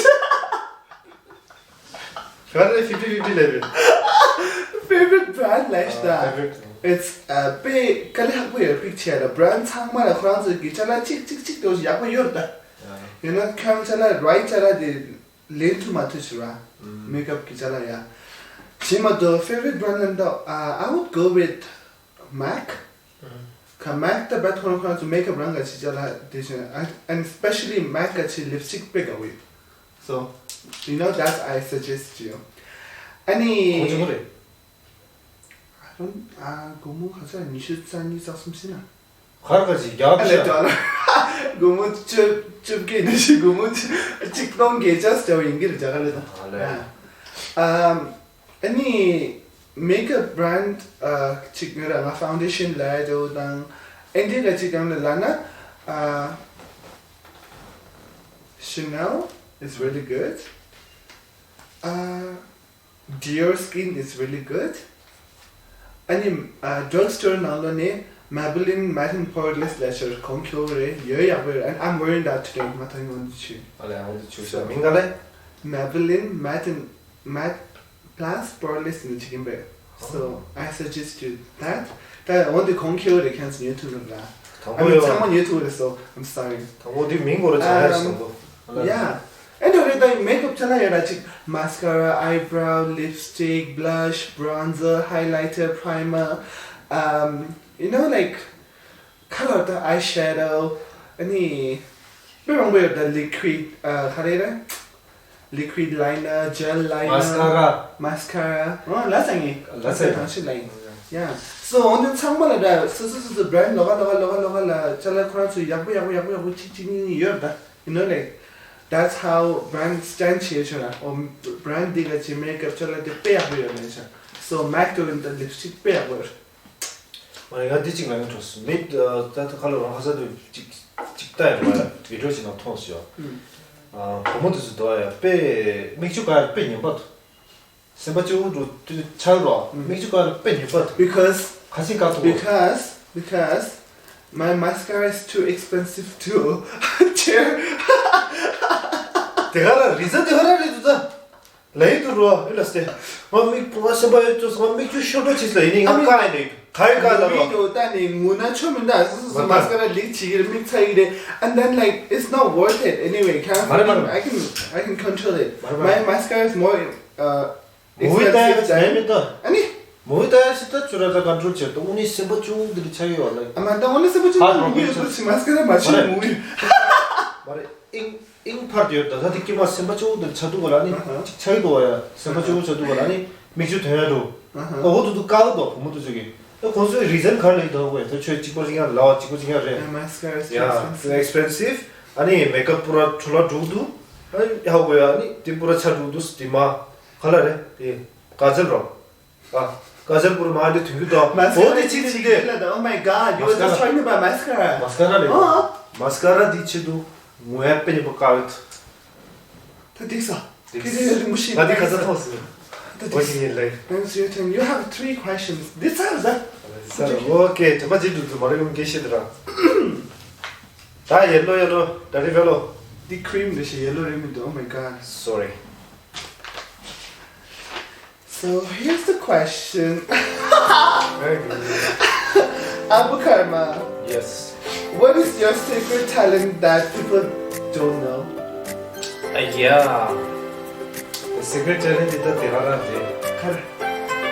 ག་རེ་ཕི་ཕི་ཕི་ཕི་ལབ་རེད། Favorite brand ལབ་ཤི་ད། Favorite. It's uh དཔེ་དཀའ་ལས་ཁག་པོ་ཡོད་པིག་ཆེ་ལ། brand ཚང་མ་ལ་ཁོ་རང་ཚོ་གི་ཅ་ལག་གཅིག་གཅིག་གཅིག་དེ་ཡག་པོ་ཡོད་རེད་ད། ཡིན་ན་ཁྱོད་ཅ་ལག་right ཅ་ལག་དེ་ལེན་ཐུབ་མ་ཐུབ་ཞིག་ར། མེ་ཀབ་གི་ཅ་ལག་ཡ། ཞེས་མ་གཏོགས་favorite brand ལབ་ད། Uh, I would go with Mac. ཁ་Mac ད་བད་ཁོ་རང་ཁོ་རང་ཚོ་མེ་ཀབ་རང་ག་ཅི་ཅ་ལག་དེ་བཞིན་and especially Mac ག་ཅི་lipstick དཔེ་དགའ་བོ་ཡོད། So, you know, that I suggest you. ཨ་ནི། ཁོང་ཚོ་ག་རེ། I don't, uh, སྒོར་མོ་ག་ཚོད་ཉི་ཤུ་རྩ་གཉིས་རྩ་གསུམ་ཟིན་ན། གར་ག་ཅིག་རྒྱག་ཨ་ལས་ཤག་ད་ལ། སྒོར་མོ་བཅོ་བཅོ་བརྒྱད་ནི་ཞིག་སྒོར་མོ་གཅིག་སྟོང་བརྒྱད་བརྒྱ་རྒྱག་པ་ཡིན་གྱི་རེད་རྒྱ་གར་རེད་ད། ཨ་ལས། ཨ། ཨམ། ཨ་ནི། མེ་ཀབ་བྷ་རན་ཌི་ཨ་གཅིག་ངེད་རང་ང་ཕའུན་ཌེ་ཤན་ལབ་ཡ་དེ་དང་ཨེ་འདྲའི་ག་ཅིག་གང་ལ་ལབ་ན། ཨ། Chanel is really good. ཨ། Dior Skin is really good. ཨ་ནི་ཨ་drug store ནང་ལོགས་ནས་Maybelline Matte and Poreless ལབ་ཤར་གོང་ཁྱོད་རེད་ཡོད་ཡག་པོ་ཡོད། And I'm wearing that today. ང་ད་ཡོང་འདི་ཆུ། ཨ་ལས་ཨང་འདི་ཆུ་ས་མིང་ག་ལས། Maybelline Matte and Matte Plus Poreless ནི་ཅིག་ཡིན་པས། So I suggest you that. ད་འོན་ཏེ་གོང་ཁྱོད་རེད་ཁྱེད་ཚོ་ཉོ་ཐུབ་རེད་ར། དང་པོ་ཨ་ནི་ཡོད། ཚང་མ་ཉོ་ཐུབ་རེད། So I'm sorry. དང་པོ་འདི་མིང་གོ་རེ་ཚང་ཡ་རེད། དང་པོ། Yeah. ཨེ་འགྲོ་རེད་ད། མེ་ཀབ་ཅ་ལག་ཡོད་ར་ཅིག mascara, eyebrow, lipstick, blush, bronzer, highlighter, primer, um, you know, like, ཁ་ལ་ད་eye shadow, ཨ་ནི་དཔེ་མང་པོ་ཡོད་ད། liquid ཨ་ག་རེ་རེད། liquid liner, gel liner, mascara. Mascara. ཨོ་ལ་ས་ངེ་ལ་ས་ཡང་ཞིག་ལ་ཡིན། Yeah. So འོན་ཏེ་ཚང་མ་ལ་ད་སོ་སོ་སོ་སོ་brand ལོག་ག་ལོག་ག་ལོག་ག་ལོག་ག་ལ་ཅ་ལག་ཁོ་རང་ཚོ་ཡག་པོ་ཡག་པོ་ཡག་པོ་ཡག་པོ་གཅིག་གཅིག་གཉིས་གཉིས་ཡོད་ད། You know, like, that's how brand stand བྱེད་ཆོག་ན། ཨོ་brand འདི་ག་ཅི་མེ་ཀབ་ཅ་ལག་དེ་དཔེ་ཡག་པོ་ཡོད་ལ་ཡིན་ཤག So Mac དེ་འོན་ཏེ་lipstick དཔེ་ཡག་པོ་ཡོད། ཨ་ཡ་འདི་གཅིག་ལ་ཡང་འགྲོ་སོང་མི། ད་ད་ཁ་ལོ་རང་ཁ་ས་དུ་གཅིག་གཅིག་ལྟ་ཡ་རེད་བ། བི་ཌིའོ་ཅིག་ནང་མཐོང་སོང་ཡ། ཨ་བུ་མོ་དེ་ཚོ་འདུག་ཡ་དཔེ་མིག་ཆུ་ག་ཡ་དཔེ་ཉེས་པ་འདུག་སེམས་པ་སྐྱོ་བོ་འགྲོ་དུས་ཆགས་རོགས། མིག་ཆུ་ག་ཡ་དཔེ་ཉེས་པ་འདུག་བི་ཁོ་སི། ཁ་སིང་ག་ཐུག་གོ། Because because my mascara is too expensive to tear. དེ་ག་ར་རི་ཛན་དེ་ག་ར་རེད་འདུག་ད། ལའི་དུ་རོ་ཨེ་ལ་སྟེ། ང་མིག་ང་སེམས་པ་ཡོད་ཅོ་ང་མིག་ཆུ་ཤོར་འགྲོ་ཆེ་ས་ཡིན་ནི་ང་ཀ་ཡིན་ནི་ག་ཡི་ཀ་ལ་རོ། མིག་ཡོད་ད་ནི་ངུ་ན་ཆོ་མི་འདུག་སོ་སོ་མ་ད། མ་སི་ཀ་ར་ལིག་བྱེད་ཀྱི་རེད། མིག་ཚ་ཡི་རེད། And then like it's not worth it anyway. Can't མ་རེད་མ་རེད། I can I can control it. མ་རེད་མ་My རེད། Mascara is more uh མོ་ཝི་ལྟ་ཡ་expensive ཅི་ནས་མི་than ལྟ། ཨ་ནི། མོ་ཝི་ལྟ་ཡ་ཞིག་ད་ཆུ་ར་ད་ཀོན་ཊོལ་བྱེད་དོ་ཨུ་ནི་སེམས་པ་ཅུང་འདི་རུ་ཆ་ཡོད་ལ། ཨ་མ་ད་ཨུ་ནི་སེམས་པ་ཅུང་ཧ་འདི་རུ་ཡོད་དོ་ཅི་མ་སི་ཀ་ར་མ་ཆེ་མོ་ཝི། མ་རེད། ཨིང་ཨིང་ཕར་དུ་ཡོད་ད་ད་དེ་ཀྱེ་མ་སེམས་པ་ཅུང་འདི་རུ་ཆ་འདུག་ག་ལ་ནི། ཨ་ཧ། ཆ་ཡི་འདུག་བ་ཡ་སེམས་པ་ཅུང་ཆ་འདུག་ག་ལ་ནི་མིག་ཆུ་ཐོན་ཡ་འགྲོ། ཨ་ཧ། ཨ་འོ་དུ་དུ་ཀ་འོ་དུ་བུ་མོ་དུ་ཅུ་གི། ཨ་ཁོང་ཚོའི་རི་ཛན་ག་ལ་ཡི་དོ་གོ་ཡ་ད་ཆོས་གཅིག་པ་ཅིག་ཡང་ལ་བ་གཅིག་པ་ཅིག་ཡང་རེད། My mascara is too ཡ་expensive. Expensive. ཨ་ནི་མེག་ཨབ་པུ་ར་ཁྲོ་ལ་འགྲུག་འདུག་ཨ་ཡ་གོ་ཡ་ཨ་ནི་དེ་པུ་ར་ཆ་འགྲུག་འདུག་དེ་མ་ག་ལ་རེད་དེ་ག་ཚལ་རོ། ཨ་ཀ་ཇལ་པུར་མ་འདི་དུས་ཀྱི་དོ། མ་སི་ཀ་ར་འོ་དེ་ཅི་ཅི་དེ། Oh my god, you were just talking about mascara. མ་སི་ཀ་ར་རེད། ཨ། མ་སི་ཀ་ར་འདི་ཆེད་དུ་ངོ་ཡ་དཔེ་ཉེ་པོ་དཀའ་ཡོད། ད་འདི་ས། འདི་ཁྱེད་རེ་རིང་མོ་ཞིག་ང་འདི་ག་ས་ཐོག་སི། ད་འདི་ས། Now it's your turn. You have three questions. འདི་ཚར་ཟ། ས་ར་ཨོ་ཀེ་དེ་མ་ཅི་འདུག་འདུག་མ་རེད་ཡོང་གེ་ཤེས་དེ་ར། ད་ཡེ་ལོ་ཡེ་ལོ་ད་རེ་བེ་ལོ། འདི་ཁྲིམ་འདི་ཞིག་ཡེ་ལོ་རེད་མི་འདུག Oh my god. Sorry. So here's the question. Very good. Abu Karma, Yes. What is your secret talent that people don't know? Uh, yeah. The secret talent is the Devara Day. Kar-